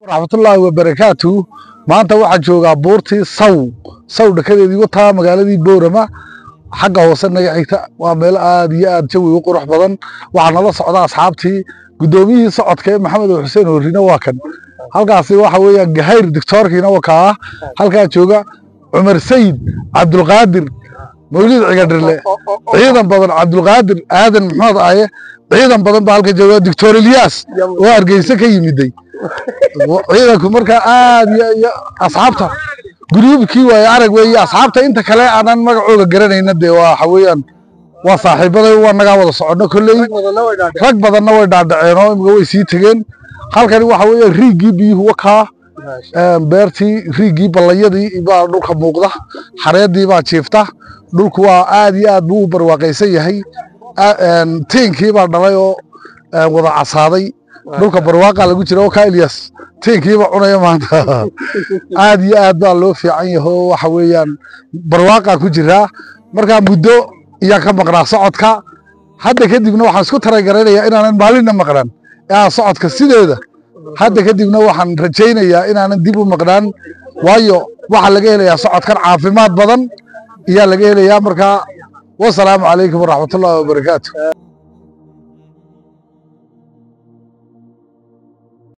Raxmatullaahi wabarakaatu. Maanta waxaan joogaa buurtii Saw Saw, dhakadeedii wataa magaaladii Boorama xagga hoose naga xigta. Waa meel aad iyo aad jawi u qurux badan. Waxaa nala socda asxaabtii, guddoomiyihii socodka ee Maxamed Xuseen Horrine waa kan halkaasi. Waxa weeyaan Gahayr doctoorkiina waa kaa halkaa jooga, Cumar Sayid, Cabdulqaadir Mawlid Cigadhirle, ciidan badan, Cabdulqaadir Aadan Maxamed Aaye, ciidan badan baa halka jooga, Doctor Ilyaas oo Hargeysa ka yimiday. Ciidanku markaa aad iyo asxaabta gruubkii waaye arag weeye. Asxaabta inta kale aanan magacooda garanayna dee waxa weeyaan waa saaxiibaday, waa nagaa wada soconno kolley. Rag badanna way dhaadhaceen oo imika way sii tegeen. Halkani waxa weeye riiggii biyuhu wakaa, beertii, riiggii, ballayadii baa dhulka muuqda, xareedii baa jiifta. Dhulku waa aad iyo aad buu u barwaaqaysan yahay. Tiinkii baa dhalay oo wada casaaday dhulka, barwaaqa lagu jira oo kaa Ilyas tiinkiiba cunaya maanta. Aad iyo aad baa loo fiican yaho, waxa weeyaan barwaaqaa ku jiraa. Markaa muddo iyaan ka maqnaa socodka, hadda kadibna waxaan isku talagaraynayaa inaanan maalinna maqnaan ee aan socodka sideeda. Hadda kadibna waxaan rajaynayaa inaanan dib u maqnaan, waayo waxaa laga helayaa socodkan caafimaad badan iyaa laga helayaa. Markaa wasalaamu calaykum waraxmatullaahi wabarakaatu.